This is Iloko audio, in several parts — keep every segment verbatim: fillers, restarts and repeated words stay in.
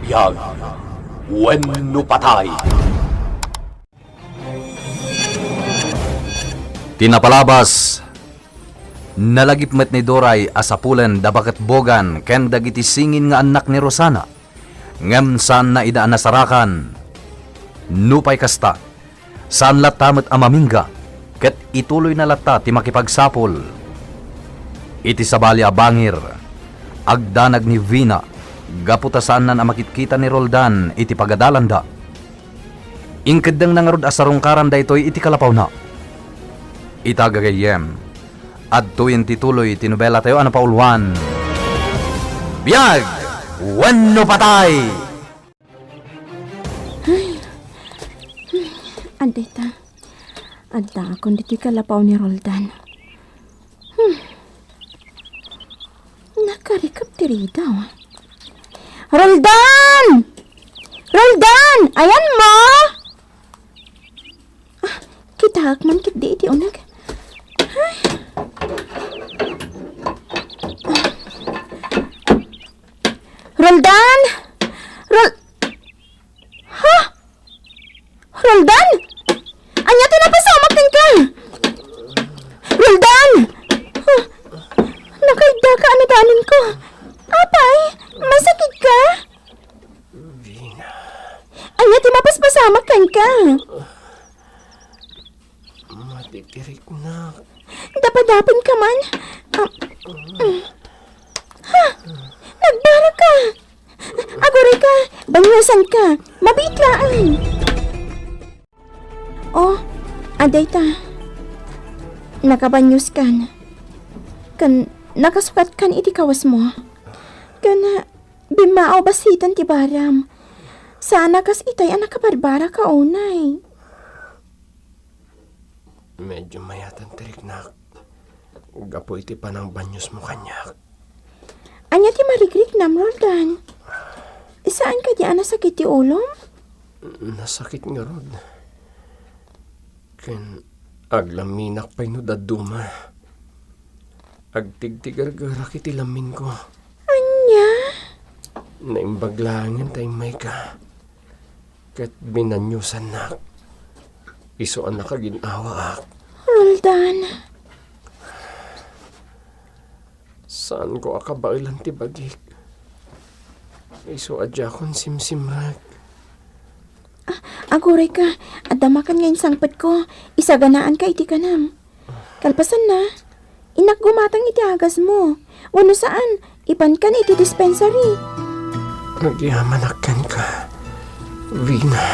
Biag wenno patay. Ti napalabas, nalagip met ni Doray a sapulen da baketbogan ken dagiti singin nga annak ni Rosana, ngem saanna ida a nasarakan. Nupay kasta, saan latta met a mamingga, ket ituloyna latta ti makipagsapul. Iti sabali a bangir, agdanag ni Vina gapu ta saannan a makitkita ni Roldan iti pagadalanda. Inkeddengna ngarud a sarungkaran daytoy iti kalapawna. Ita gagayyem, adtoyen ti tuloy ti nobelatayo a napauluan, Biag wenno Patay! Ay, adda ita. Addaakon ditoy kalapaw ni Roldan. Hmm. Nakarikep ti ridaw. Roldan! Roldan! Ayanmo? Ah, kitaak man ketdi iti uneg. Ay. Roldan! Rol-, ha? Roldan? Ania ti napasamak kenka? Roldan! Huh. Nakaiddaka a nadanonko. Apay, masakitka? Vina. Ania ti mapaspasamak kenka? Matitiriknak. Dapadapenka man. Ah, mm. Ha? Nagbaraka! Agurayka! Banyosanka! Mabiit laeng! Oh, adda ita. Nakabanyoskan. Ken nakasukatkan iti kawesmo. Ken, ah, bimmaaw bassit ti baram. Saan a kas itay a nakabarbaraka unay. Medyo mayatan ti riknak gapu iti panangbanyosmo kaniak. Ania ti marikriknam, Roldan? Saan kadi a nasakit ti ulom? Nasakit ngarud. Ken aglaminak pay no dadduma. Agtigtigergerak iti laminko. Ania? Naimbag laengen ta immayka. Ket binanyosannak. Isu a nakagin-awaak. Roldan. Saanko a kabaelan ti bagik. Isu a diakon simsimrek. Ah, agurayka, adda makan nga insangpetko. Isaganaanka iti kanam. Kalpasanna, innak gumatang iti agasmo. Wenno saan, ipankan iti dispensary. Agyamanak kenka, Vina.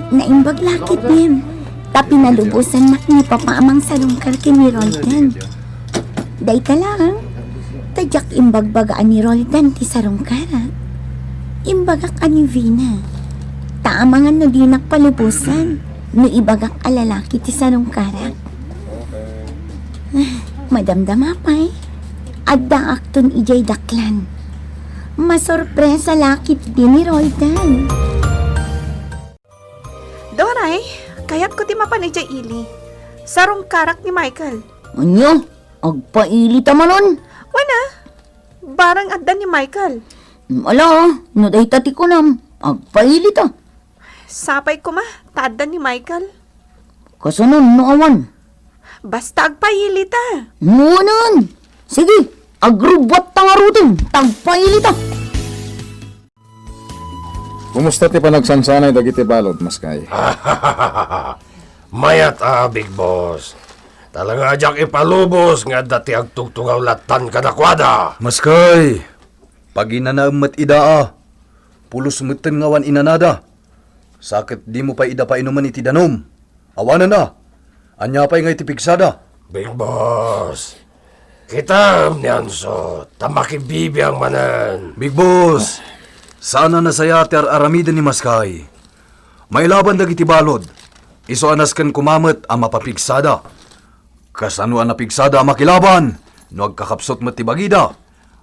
Naimbag la ketdin, ta pinalubosannak ni Papa a mangsarungkar ken ni Roldan. Dayta laeng, ta diak imbagbaga a ni Roldan ti sarungkarak. Imbagak a ni Vina. Ta amangan no dinak palubosan no ibagak a lalaki ti sarungkarak. Ah, madamdama pay, addaakton idiay daklan. Masorpresa la ketdi ni Roldan. Doray, kayatko ti mapan idiay ili. Sarungkarak ni Michael. Ania? Agpailita manen? Wen a, barang adda ni Michael. Ala, no dayta ti kunam, agpailita. Sapay koma, ta adda ni Michael. Kasano no awan? Basta agpailita. Nuanan. Sige, agrubbuatta ngaruden, ta agpailita. Kumusta ti panagsansanay dagiti balud, Maskay? Mayat a, Big Boss. Talaga a diak ipalubos nga adda ti agtugtugaw lattan kadakuada. Maskay, paginanaem met ida a. Pulos metten nga awan inanada. Sa ket dimo pay ida painumen iti danum. Awanen a. Ania pay ngay ti pigsada? Big Boss, kitaem ni Ansot ta makibibiang manen. Big Boss, saan a nasaya ti ar-aramiden ni Maskay. Mailaban dagiti balud, isu a nasken koma met a mapapigsada. Kasano a napigsada a makilaban no agkakapsut met ti bagida?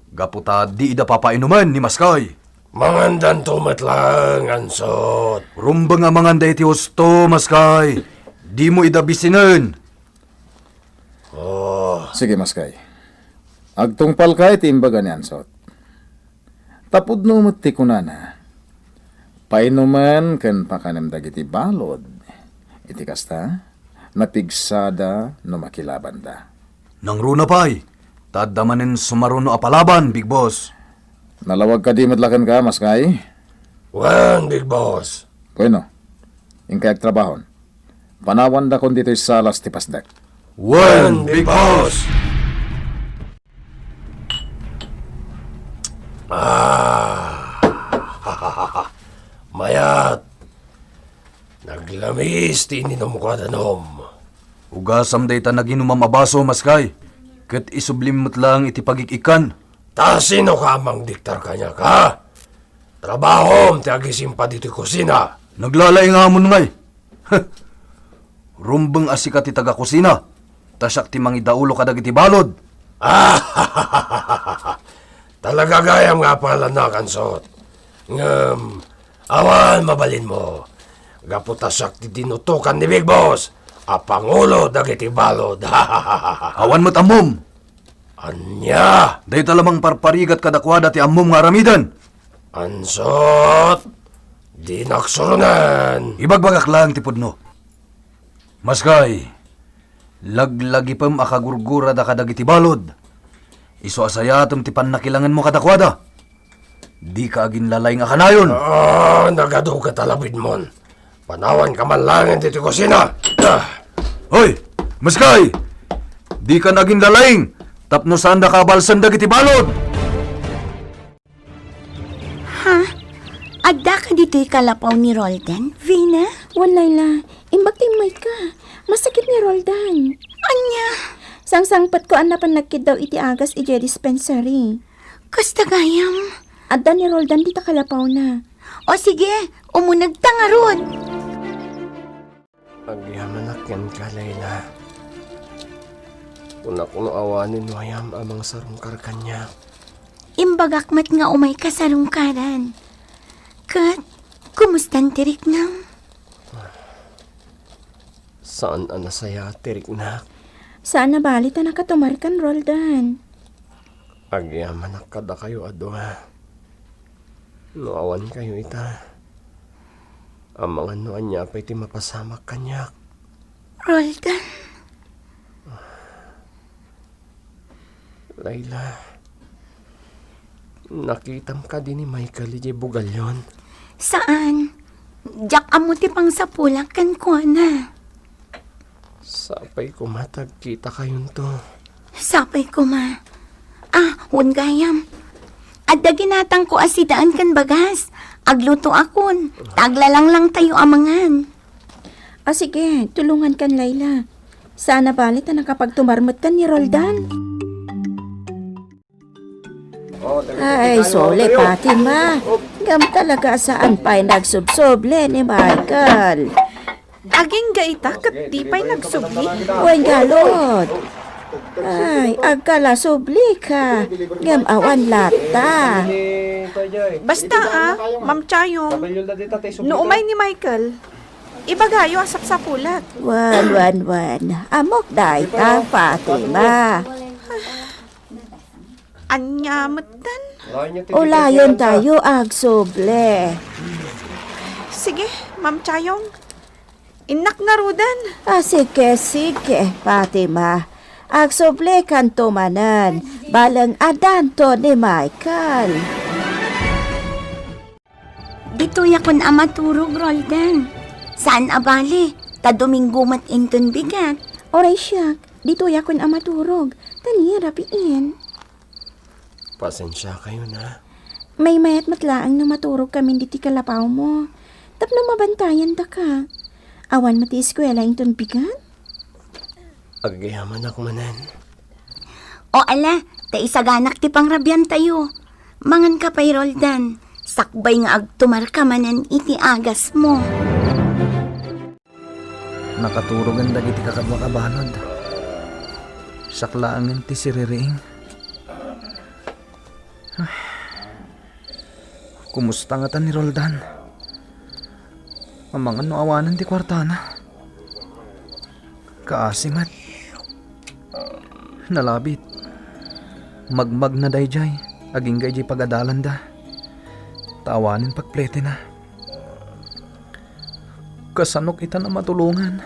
Gapu ta di ida papainumen ni Maskay. Mangandanto met laeng, Ansot. Rumbeng a manganda iti husto, Maskay. Dimo ida bisinen. Oh. Sige, Maskay. Agtungpalka iti imbaga ni Ansot. Ta pudno met ti kunana, "Painomen ken pakanem dagiti balud." Iti kasta, napigsada no makilabanda. Nangruna pay, ta adda manen sumaruno a palaban, Big Boss. Nalawag kadi met la kenka, Maskay? Wen, Big Boss. Bueno, inkay agtrabahon. Panawandakon ditoy salas ti pasdek. Wen, Big Boss! Ah! Mayat! Naglamis ti ininumko a danum. Ugasam dayta naginumam a baso, Maskay, ket isublim met laeng iti pagik-ikkan. Ta sino ka a mangdiktar kaniak, ha? Trabahom ti agisimpa ditoy kusina. Naglalaing amon ngay. Rumbeng a sika ti taga-kusina, ta siak ti mangidaulo kadagiti balud. Talaga gayam nga apalanak, Ansot. Ngem, awan mabalinmo. Gapu ta siak ti dinutokan ni Big Boss a pangulo dagiti balud. Awan met ammom. Ania? Dayta lamang parparigat kadakuada ti ammom nga aramiden. Ansot, dinak suronen. Ibagbagak laeng ti pudno. Maskay, laglagipem a kagurgurada kadagiti balud. Isu a sayatem ti pannakilangenmo kadakuada. Dika aginlalaing a kanayon. Ah, nagadu ket alabidmon. Panawanka man laeng ditoy kusina. Ah. Hoy, Maskay! Dika aginlalaing tapno saandaka a balsen dagiti balud. Ha? Addaka ditoy kalapaw ni Roldan, Vina? Wen, Laila. Imbag ti immayka. Masakit ni Roldan. Ania? Sangsangpetko a napan nagkiddaw iti agas idiay dispensary. Kasta gayam? Adda ni Roldan dita kalapawna. O sige, umunegta ngarud. Agyamanak kenka, Laila. Kunak no awanen no ayam a mangsarungkar kaniak. Imbagak met nga umayka sarungkaran. Ket, kumustan ti riknam? Saan a nasayaat ti riknak. Saan a bali ta nakatumarkan, Roldan. Agyamanak kadakayo a dua. No awan kayo ita, amangan no ania pay ti mapasamak kaniak. Roldan. Laila, nakitam kadi ni Michael idiay bugalyon? Saan. Diak ammo ti pangsapulak kenkuana. Sapay koma ta agkitakayonto. Sapay koma. Ah, wen gayam. Adda ginatangko a sidaen ken bagas. Aglutoakon. Ta aglalanglangtayo a mangan. Ah, sige, tulongankan, Laila. Saan a bali ta nakapagtumar metten ni Roldan. Ay, sole, Fatima. Ngem talaga a saan pay nagsubsoble ni Michael. Agingga ita ket di pay nagsubli. Wen ngarud. Ay, agkalasoblika. Ngem awan latta. Basta, ah, Ma'am Chayong, no umay ni Michael, ibagayo a sapsapulak. Wen, wen, wen. Ammok dayta, Fatima. Ania metten? Ulayentayo agsuble. Sige, Ma'am Chayong. Innak ngaruden. Ah, sige, sige, Fatima. Agsublekanto manen. Balang addanto ni Michael. Ditoyakon a maturog, Roldan. Saan a bali, ta Domingo met inton bigat. Uray siak, ditoyakon a maturog, ta ni rabiin. Pasensiakayon, a. Maymayat met laeng no maturogkamin ditoy kalapawmo. Tapno mabantayandaka. Awan met ti eskuela inton bigat? Agyamanak manen. O ala, ta isaganak ti pangrabiantayo. Manganka pay, Roldan. Sakbay nga agtumarka manen iti agasmo. Nakaturogen dagiti kakaduak a balud. Siak laengen ti siririing. Kumusta ngata ni Roldan? Amangan no awanen ti kuartana. Kaasi met. Nalabit. Magmagna daydiay, agingga idiay pagadalanda. Ta awanen pagpletina. Kasanok itan a matulongan?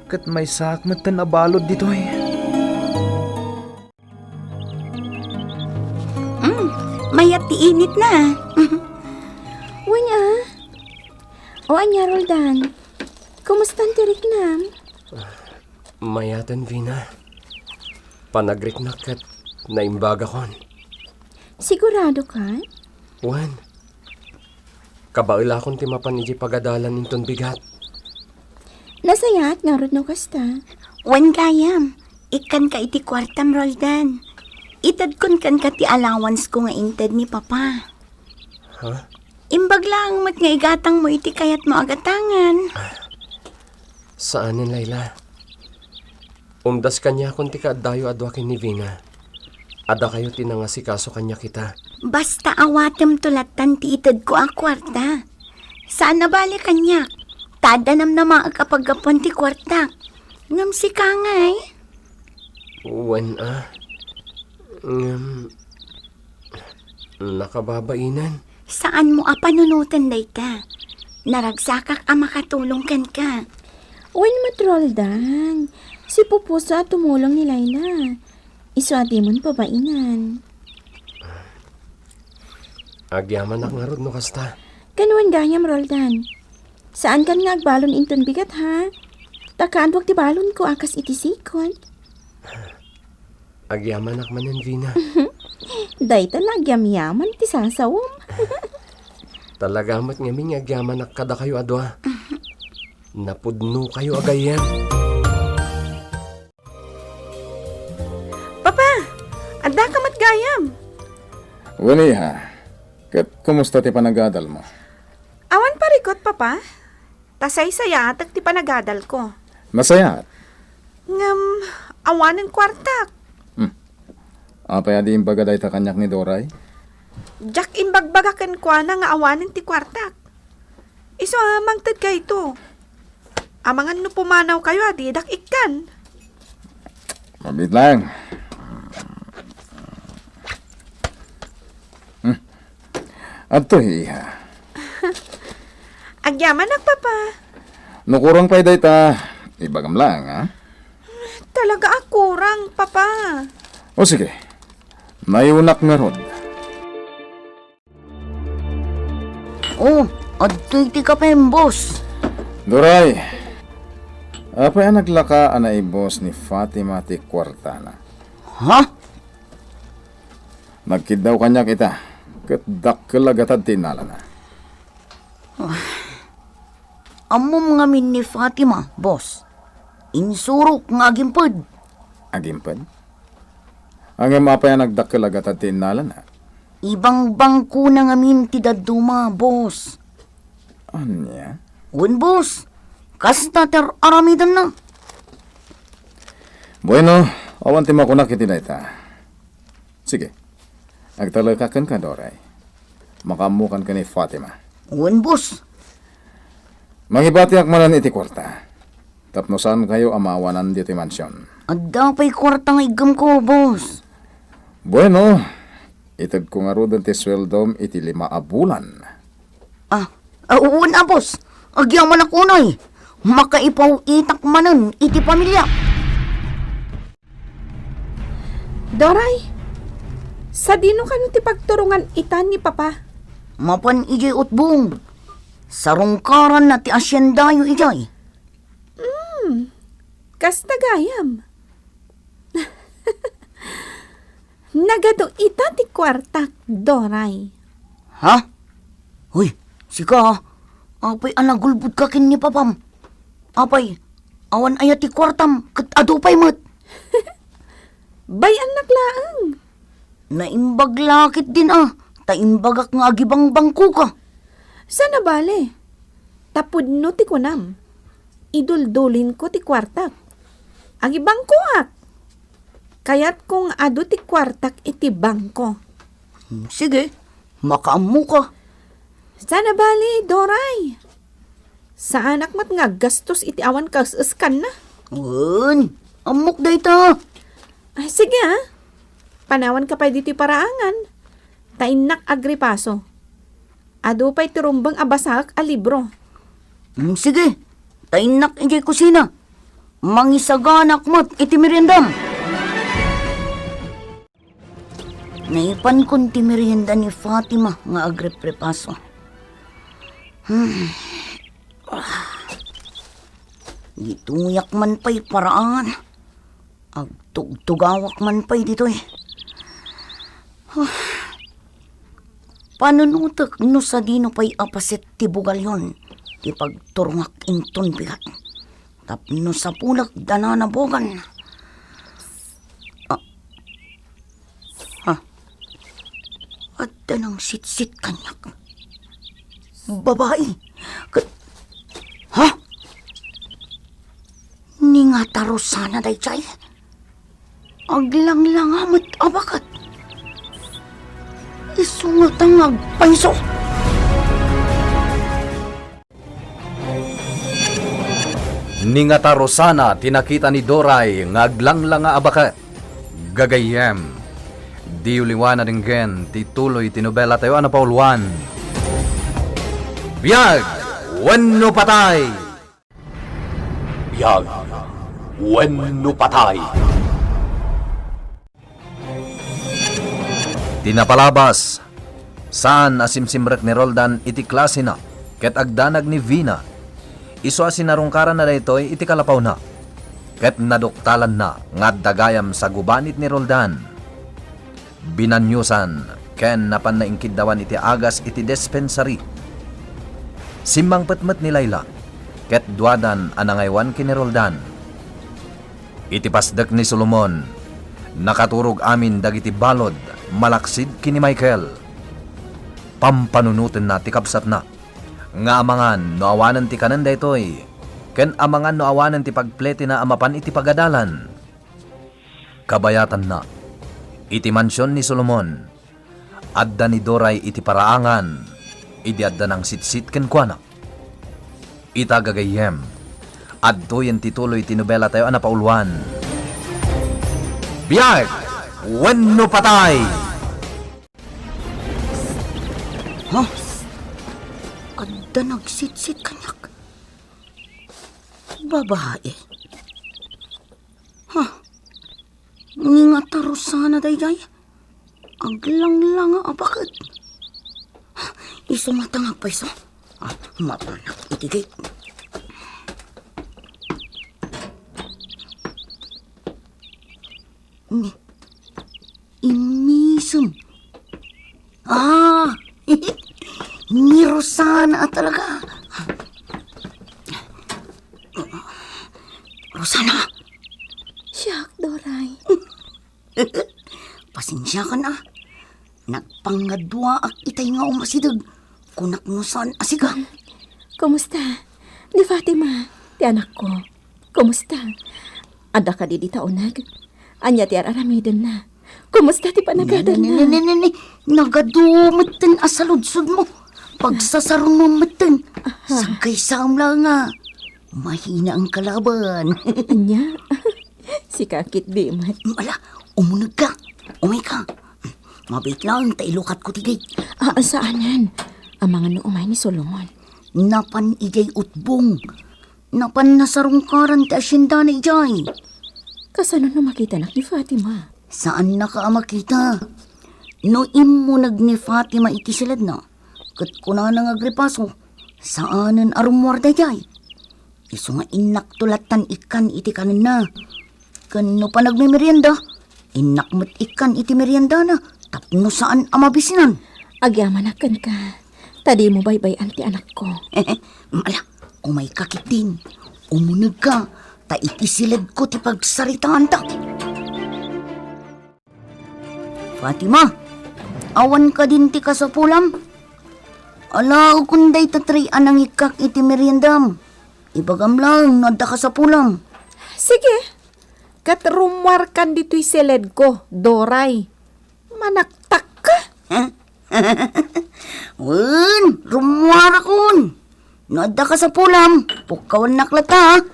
Ket maysaak metten a balud ditoy. Mm, mayat ti initna. Wen a. O ania, Roldan? Kumustan ti riknam? Mayaten, Vina. Panagriknak ket naimbagakon. Sigurado ka? Wen. Kabaelakon ti mapan idiay pagadalan inton bigat. Nasayaat ngarud no kasta. Wen gayam, ikkanka iti kuartam, Roldan. Itedkon kenka ti allowancesko nga inted ni Papa. Ha? Imbag laeng met nga igatangmo iti kayatmo a gatangan. Saanen, Laila. Umdas kaniakon ti kaaddayo a dua ken ni Vina. Adakayo ti nangasikaso kaniak ita. Basta awatemto lattan ti itedko a kuarta. Saan a bale kaniak. Ta adda namnamaek a paggapuan ti kuartak. Ngem sika ngay? Wen a. Ngem, nakababainen. Saanmo a panunoten dayta. Naragsakak a makatulong kenka. Wen met, Roldan. Sipupuso a tumulong ni Laila. Isu a dimon pabainan. Agyamanak ngarud no kasta. Ken wen gayam, Roldan. Saankan nga agbalon inton bigat, ha? Ta kaduak ti balonko a kas iti sikod. Agyamanak manen, Vina. Dayta la agyamyaman ti sasawom. Talaga met ngamin nga agyamanak kadakayo a dua. Napudnokayo a gayyem. Papa, addaka met gayam. Wen, iha. Ket kumusta ti panagadalmo? Awan parikut, Papa. Ta saysayaatek ti panagadalko. Nasayaat? Ngem, awanen kuartak. Hmm. Apay a di imbaga dayta kaniak ni Doray? Diak imbagbaga kenkuana nga awanen ti kuartak. Isu a mangtedkayto. Amangan no pumanawkayo a didak ikkan. Mabiit lang. Hmm. Adtoy, iha. Agyamanak, Papa. No kurang pay dayta, ibagam lang, ha? Talaga a kurang, Papa. O sige, nayunak ngarud. Oh, adtoy ti kapem, boss. Doray, apay a naglaka a naibus ni Fatima ti kuartana? Ha? Nagkiddaw kaniak ita, ket dakkel a gatad ti innalana. Ammom ngamin ni Fatima, boss. Insurok nga agimped. Agimped? Ngem apay a nagdakkel a gatad ti innalana? Ibangbangkona ngamin ti dadduma, boss. Ania? Wen, boss. Kasta ti ar-aramidenna. Bueno, awan ti makunak iti dayta. Sige. Agtalekak kenka, Doray. Makaammokan ken ni Fatima. Wen, boss. Mangibatiak manen iti kuarta. Tapno saankayo a maawanan ditoy mansion. Adda pay kuarta nga iggemko, boss. Bueno, itedko ngaruden ti sueldom iti lima a bulan. Ah, ah, wen a, boss. Agyamanak unay. Makaipaw-itak manen iti pamilya. Doray, sadino kano ti pagturungan ita ni Papa? Mapan idiay utbong. Sarungkaranna ti asiendayo idiay. Hmm, kasta gayam. Nagadu ita ti kuartak, Doray. Ha? Hoy, sika, ah. Apay a nagulbodka ken ni Papam? Apay, awan aya ti kuartam ket adu pay met? Bay-annak laeng. Naimbag la ketdin a, ta imbagak nga agibangbangkoka. Saan a bale, ta pudno ti kunam. Iduldulinko ti kuartak. Agibangkoak. Kayatko nga adu ti kuartak iti bangko. Hmm, sige, makaammoka. Saan a bale, Doray. Saanak met nga aggastos iti awan kaes-eskanna. Wen, ammok dayta. Ay, sige, ah. Panawanka pay ditoy paraangan. Ta innak agripaso. Adu pay ti rumbeng a basaek a libro. Mm, sige, ta innak idiay kusina. Mangisaganak met iti meriendam. Naipankon ti merienda ni Fatima nga agreprepaso. Hmm. Ditoyak man pay paraangan. Agtugtugawak man pay ditoy. Ah. Panunotek no sadino pay a paset ti bugalyon ti pagturongak inton bigat. Tapno sapulek danana bugan. Ah. Ha? Adda nangsitsit kaniak. Babai. Ka-, ha? Ni nga ta Rosana daydiay? Aglanglanga met a baket. Isu ngata nga agpayso. Ni nga ta Rosana ti nakita ni Doray nga aglanglanga a baket. Gagayyem, diyo liwan a denggen ti tuloy ti nobelatayo a napauluan, Biag wenno Patay! Biag wenno Patay! Ti napalabas, saan a simsimrek ni Roldan iti klasena ket agdanag ni Vina. Isu a sinarungkaranna daytoy iti kalapawna, ket naduktalanna nga adda gayam sa gubanit ni Roldan. Binaniosan ken napanna inkiddawan iti agas iti dispensary. Simmangpet met ni Laila, ket duadan a nangaywan ken ni Roldan. Iti pasdek ni Solomon, nakaturog amin dagiti balud malaksid ken ni Michael. Pampanunotenna ti kabsatna nga amangan no awanen ti kanen daytoy, ken amangan no awanen ti pagpletina a mapan iti pagadalan. Kabayatanna, iti mansion ni Solomon, adda ni Doray iti paraangan idi adda nangsitsit kenkuana. Ita gagayyem, adtoyen ti tuloy ti nobelatayo a napauluan, Biag wenno Patay! Ha? Adda nagsitsit kaniak. Babae. Ha? Ni nga ta Rosana daydiay? Aglanglanga a baket. Isu ngata nga agpayso. Ah, mapanak iti gate. Ni, imisem. Ah, ni Rosana talaga. Rosana! Siak, Doray. Pasensiakan a. Nagpangaduaak itay nga umasideg. Kunak no saan a siga. Kumusta? Ni Fatima, ti anakko. Kumusta? Adda kadi dita uneg? Ania ti ar-aramidenna? Kumusta ti panagadanna? Ne, ne, ne, ne, ne. Nagadu metten a saludsodmo. Pagsasarunmo metten. Aha. Saggaysam laeng a. Mahina ang kalaban. Ania? Sika ketdi met. Ala, umunegka. Umayka. Mabiit laeng ta ilukatko ti gate. Ah, saanen. Amangan no umay ni Solomon. Napan idiay utbong. Napan nasarungkaran ti asiendana idiay. Kasano no makitanak ni Fatima? Saannaka a makita. No immuneg ni Fatima iti siledna, ket kunana nga agripaso, saanen a rummuar daydiay. Isu nga innakto lattan ikkan iti kanenna. Ken no panagmemerienda, innak met ikkan iti meriendana tapno saan a mabisinan. Agyamanak kenka, ta dimo baybay-an ti anakko. Ala, umayka ketdin. Umunegka, ta iti siledko ti pagsaritaanta. Fatima, awan kadin ti kasapulam? Alaekon dayta tray a nangikkak iti meriendam. Ibagam laeng no adda kasapulam. Sige, ket rummuarkan ditoy siledko, Doray. Manaktakka? Wen, rummuarakon. No adda kasapulam, pukkawannak latta, a.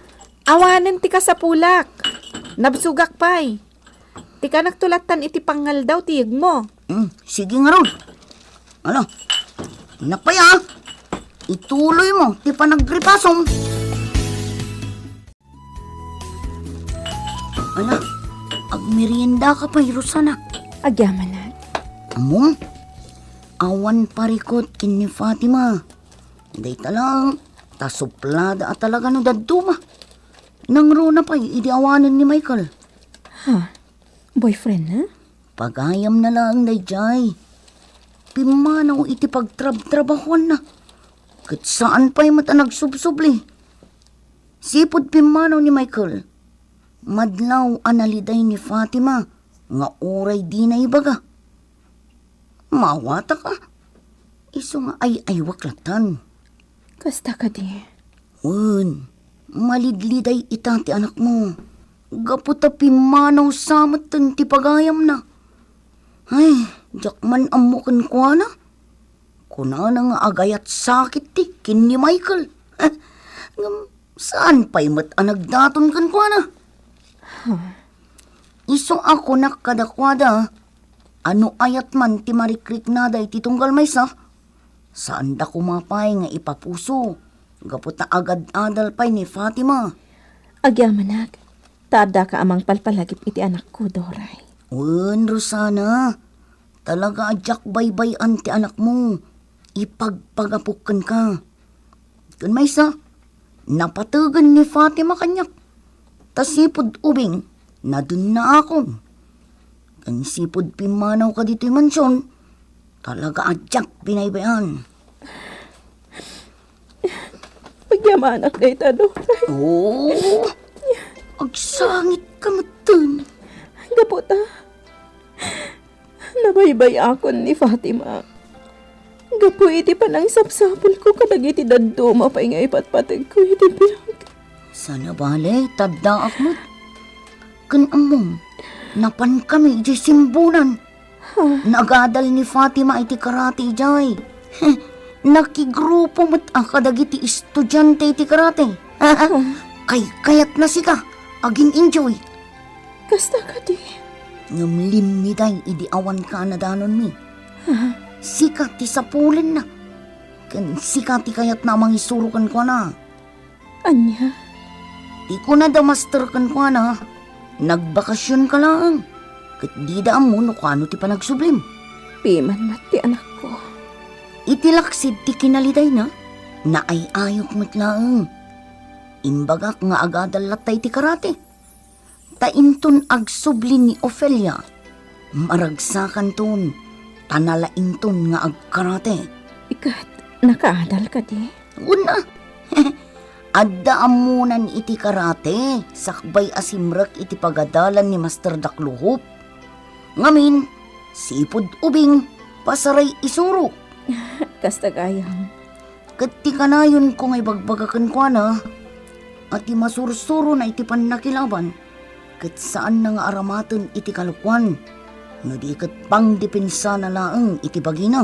Awanen ti kasapulak. Nabsogak pay. Ti kanakto lattan iti pangngaldaw ti yegmo. Mm, sige ngarud. Ala, Napay, ah! Ituloy mo ti panagripasom. Ala, agmerienda ka pay, Rosana. Agyamanak. Ammom, awan parikut ken ni Fatima. Dayta lang, ta suplada a talaga no dadduma. Nangruna pay idi awanen ni Michael. Ha? Boyfriend na? Pagayamna laeng daydiay. Pimmanaw iti pagtrabtrabahoanna. Ket saan pay met a nagsubsubli. Sipud pimmanaw ni Michael, madlaw a naliday ni Fatima nga uray dina ibaga. Maawatak a. Isu nga ay-aywak latan. Kasta kadi? Wen, malidliday ita ti anakmo. Gapu ta pimmanaw sa metten ti pagayamna. Ay, diak man ammo kenkuana. Kunana nga agayat sakit ti ken ni Michael. Ngem saan pay met a nagdaton kenkuana. Huh. Isu a kunak kadakuada, a no ayat man ti marikriknada iti tunggal maysa, saanda koma pay nga ipapuso, gapu ta agad-adal pay ni Fatima. Agyamanak, ta addaka a mangpalpalagip iti anakko, Doray. Wen, Rosana, talaga a diak baybay-an ti anakmo. Ipagpagapok kenka. Ken maysa, napategen ni Fatima kaniak. Ta sipud ubing, nadennaakon. Ken sipud pimmanaw ka ditoy mansion, talaga a diak binaybay-an. Agyamanak dayta, Doray. Oo, agsangit ka metten. Gapu ta, nabaybay-akon ni Fatima. Gapu iti panangsapsapulko kadagiti dadduma pay nga ipatpategko iti biag. Sana bale, taddaak met. Ken ammom, napankami idiay simbunan. Huh? Nagadal ni Fatima iti karate idiay. Nakigrupo met a kadagiti estudiante iti karate. Kaykayatna sika, agin-enjoy. Kasta kadi? Ngem limmiday idi awan ka a nadanonmi. Huh? Sika ti sapulenna. Ken sika ti kayatna a mangisuro kenkuana. Ania? Ti kuna da master kenkuana, nagbakasionka laeng, ket dida ammo no kano ti panagsublim. Piman met ti anakko. Iti laksid ti kinalidayna, naay-ayok met laeng. Imbagak nga agadal latta iti karate. Ta inton agsubli ni Ofelia, maragsakanton, ta nalaington nga agkarate. Ket nakaadal kadi? Wen a. Adda ammonan iti karate, sakbay a simrek iti pagadalan ni Master Dakluhop. Ngamin, sipud ubing, pasaray isuro. Kasta gayam. Ket ti kanayonko nga ibagbaga kenkuana, a ti masursurona iti pannakilaban, ket saanna nga aramaten iti kalokuan, no di ket pangdepensana laeng iti bagina.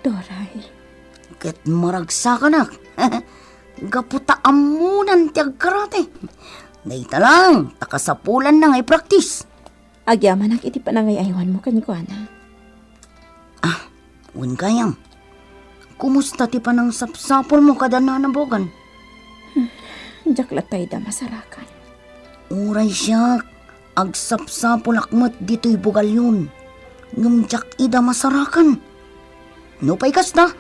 Doray. Ket maragsakanak, gapu ta ammonan ti agkarate. Dayta lang, ta kasapulanna nga ipraktis. Agyamanak iti panangay-aywanmo kenkuana. Ah, wen gayam. Kumusta ti panangsapsapulmo kada Nana Bogan? Hmm, diak latta ida masarakan. Uray siak, agsapsapulak met ditoy bugalyon. Ngem diak ida masarakan. Nupay kasta,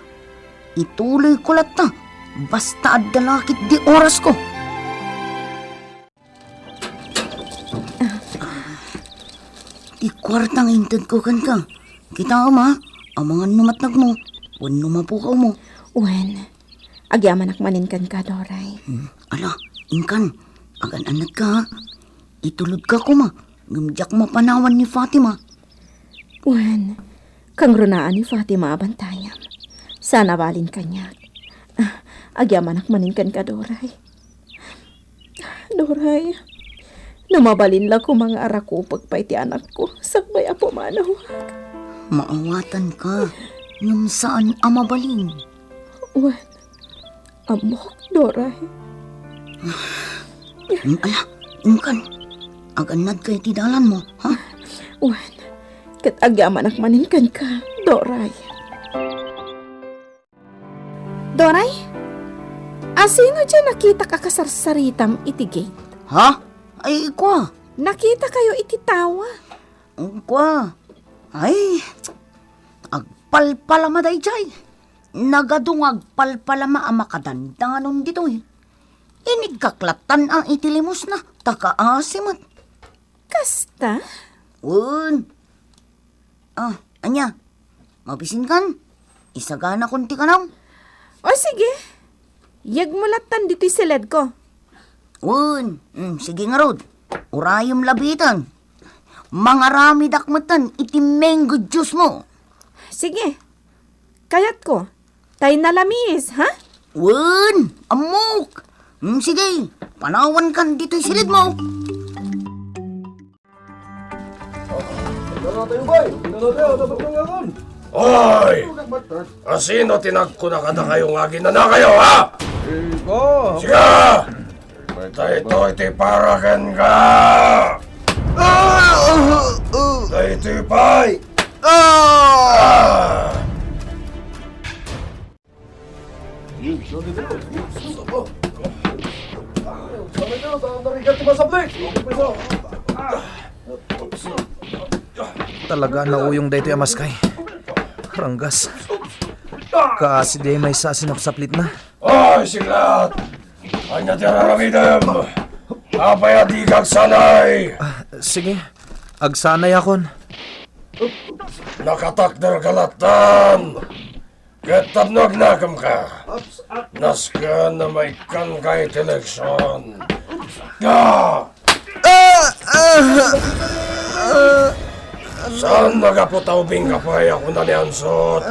ituloyko latta, basta adda la ketdi orasko. Ti kuarta nga intedko kenka. Kitaem a, amangan no matnagmo, wenno mapukawmo. Wen, agyamanak manen kenka, Doray. Hmm, ala, inkan, agan-annadka, ha? Itulodka koma, ngem diak mapanawan ni Fatima. Wen, kangrunaan ni Fatima a bantayam. Sana balin kaniak. Ah, agyamanak manen kenka, Doray. Doray, no mabalin la koma nga arakupek pay ti anakko, sakbay a pumanawak. Maawatanka, ngem saan a mabalin. Wen, ammok, Doray. Mm, ala, inkan, agannadka iti dalanmo, ha? Wen, ket agyamanak manen kenka, Doray. Doray, asino diay nakitak a kasarsaritam iti gate? Ha? Ay, kua. Nakitakayo iti tawa. Kua. Ay, agpalpalama daydiay. Nagadu nga agpalpalama a makadandanon ditoy. Iniggak lattan a iti limosna, ta kaasi met. Kasta? Wen. Ah, ania? Mabisinkan? Isaganakon ti kanam? O sige. Yegmo lattan ditoy siledko. Wen. Mm, sige ngarud. Urayem labiten. Mangaramidak metten iti mango juice mo. Sige. Kayatko. Tay nalamis, ha? Wen, ammok. Mm, sige, panawankan ditoy siled mo. Oy! Asino ti nagkuna kadakayo nga aginanakayo, ha? Ikaw! Siga! Daytoy ti para kenka! Daytoy pay! Ah! Talaga a nauyong daytoy a maskay. Ranggas. Kaasi diay maysa a sinapsaplitna. Oy, Siglat! Ania ti ar-aramidem? Apay a dika agsanay? Ah, sige. Agsanayakon. Nakatakderka lattan. Ket tapno agnakemka, nasken a maikkanka iti eleksion. Ah! Ah! Ah! Ah! Saan a gapu ta ubingka pay a kuna ni Ansot,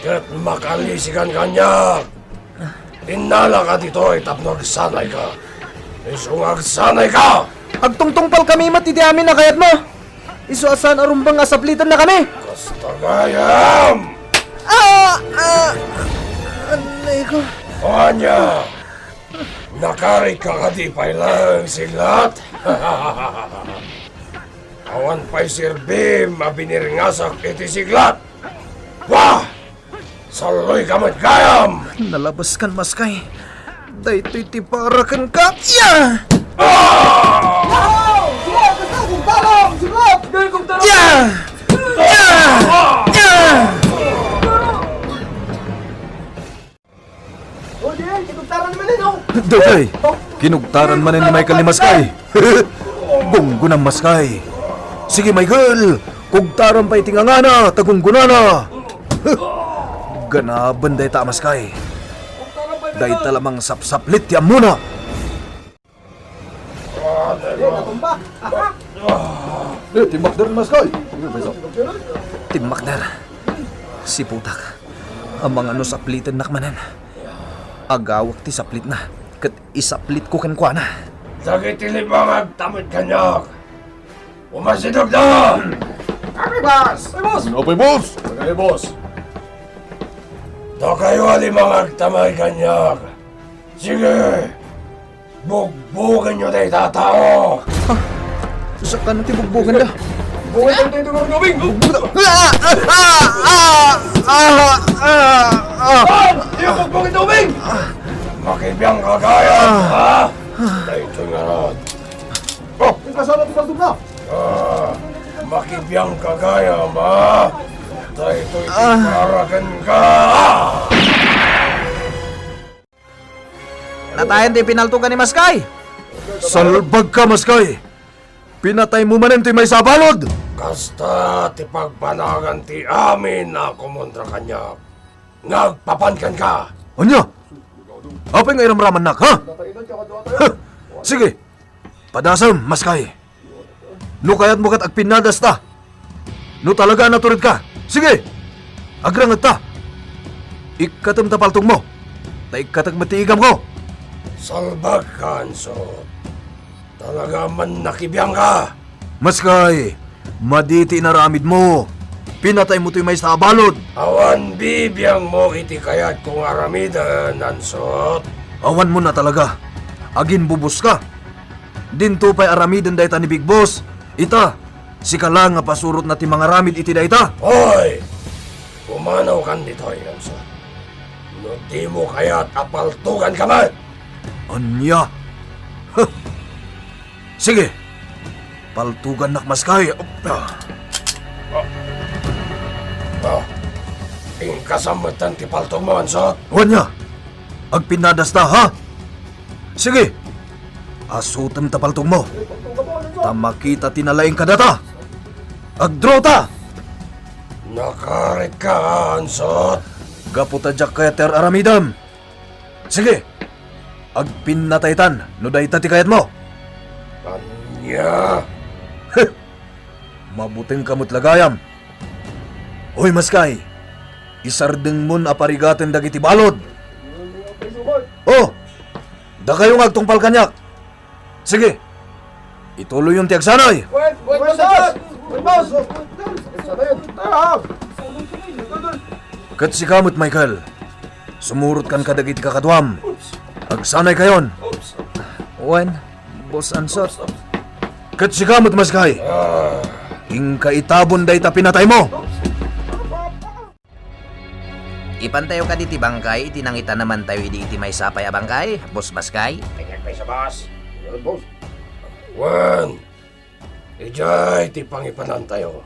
ket makalisikan kaniak. Innalaka ditoy tapno agsanayka. Isu nga agsanayka! Agtungtungpalkami met iti amin a kayatmo. Isu a saan a rumbeng a saplitennakami. Kasta gayam! Ah! Ah! Anay ko. O ania? Nakaaritka kadi pay laeng, Siglat? Awan pay serbim a biniringasak iti Siglat. Wah! Salloyka met gayam! Nalabaskan, maskay. Daytoy ti para kenka. Ya! Ah! Ya! Ya! Ya! Ya! Daytoy, kinugtaran manen ni Michael ni Maskay. Gunggonam, Maskay. Sige, Michael, kugtaram pay ti ngangana ta gunggonana. Ganaben dayta a maskay. Dayta la mangsapsaplit ti ammona. Eh, natumba. Eh, timmakder, Maskay. Timmakder. Siputak. Amangan no saplitennak manen. Agawek ti saplitna, ket isaplitko kenkuana. Dagiti lima nga agtamay kaniak, umasidegda! Apay, boss! Apay, boss! Apay, boss! Apay, boss! Dakayo a lima nga agtamay kaniak. Sige! Bugbogenyo dayta a tao! Ah, saan ti bugbogenda? Bugbogenda dayta a tao! Bugbogenda! Ah! Ah! Ah! Ah! Ah! Ah! Saan? Diyo bugbogenda, ubing! Makibiang ka gayam, ha? Daytoy ngarud. Oh! Kasala ti baldog na! Ah, makibiang ka gayam, ha? Daytoy ti para kenka! Natayen ti pinaltoka ni Maskay. Salbagka, Maskay! Pinataymo manen ti maysa a balud! Kasta ti pagbanagan ti amin a kumontra kaniak nga agpapan kenka. Ania? Apay nga iramramannak, ha? Ha! Sige, padasem, Maskay. No kayatmo ket agpinnadasta. No talaga a naturedka, sige, agrangetta. Ikkatem ta paltongmo, ta ikkatek met ti igamko. Salbagka, Ansot. Talaga a mannakibiangka. Maskay, madi ti inaramidmo. Pinataymo toy maysa a balud. Awan bibiangmo iti kayatko nga aramiden, Ansot. Awanmo na talaga. Aginbuboska. Dinto pay aramiden dayta ni Big Boss. Ita, sika la nga pasurotna ti mangaramid iti dayta. Hoy! Pumanawkan ditoy, Ansot. No Dimo kayat a paltuganka met? Ania? Huh! Sige, paltugannak, maskay. Ah. Ah. Inkasam metten ti paltugmo, Ansot? Wen aya, agpinnadasta, ha? Sige, asutem ta paltugmo, ta makita ti nalaing kadata. Agdraw ta! Nakaritka, Ansot. Gapu ta diak kayat ti ar-aramidem. Sige, agpinnataytan no dayta ti kayatmo. Ania? Heh! Mabutengka met la gayam. Hoy, maskay, isardengmon a parigaten dagiti balud. Oh, dakayo nga agtungpal kaniak. Sige, ituloyyon ti agsanay. Wen, wen, boss! Wen, boss! Ket sika met, Michael, sumurotkan kadagiti kakaduam. Agsanaykayon. Wen, Boss Ansot. Ket sika met, maskay, inka itabon dayta pinataymo. Ipantayo kadi ti bangkay iti nangitanemantayo idi iti maysa pay a bangkay, Boss Maskay? Kaniak pay sa, boss. Wen, boss. Wen, idiay ti pangipanantayo.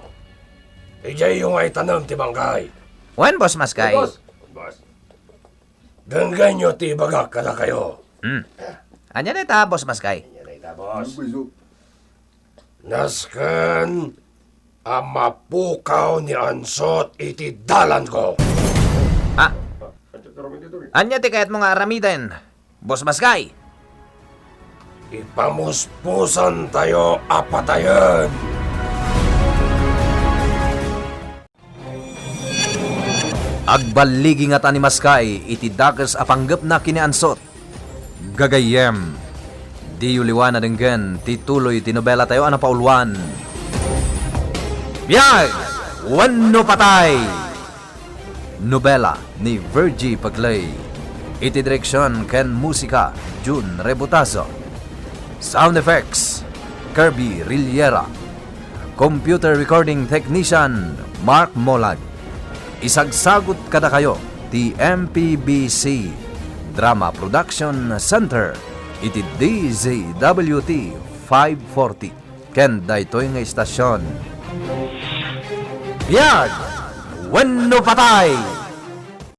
Idiayyo nga itanem ti bangkay. Wen, Boss Maskay. Boss. Boss. Denggenyo ti ibagak kadakayo. Hmm. Ania dayta, Boss Maskay? Ania dayta, boss? Nasken a mapukaw ni Ansot iti dalanko. Ah. Ania ti kayatmo nga aramiden, Boss Maskay? Ipamuspusantayo a patayen. Agballigi ngata ni Maskay iti dakes a panggepna ken ni Ansot. Gagayyem, diyo liwan a denggen ti tuloy ti nobelatayo a napauluan, Biag wenno Patay! Nobela ni Virgie Paglay. Iti direksion ken musika, Jun Rebutazo. Sound effects, Kirby Rillera. Computer recording technician, Mark Molag. Isagsagut kadakayo ti M P B C Drama Production Center iti D Z W T five forty. Ken daytoy nga istasion, Biag wenno Patay!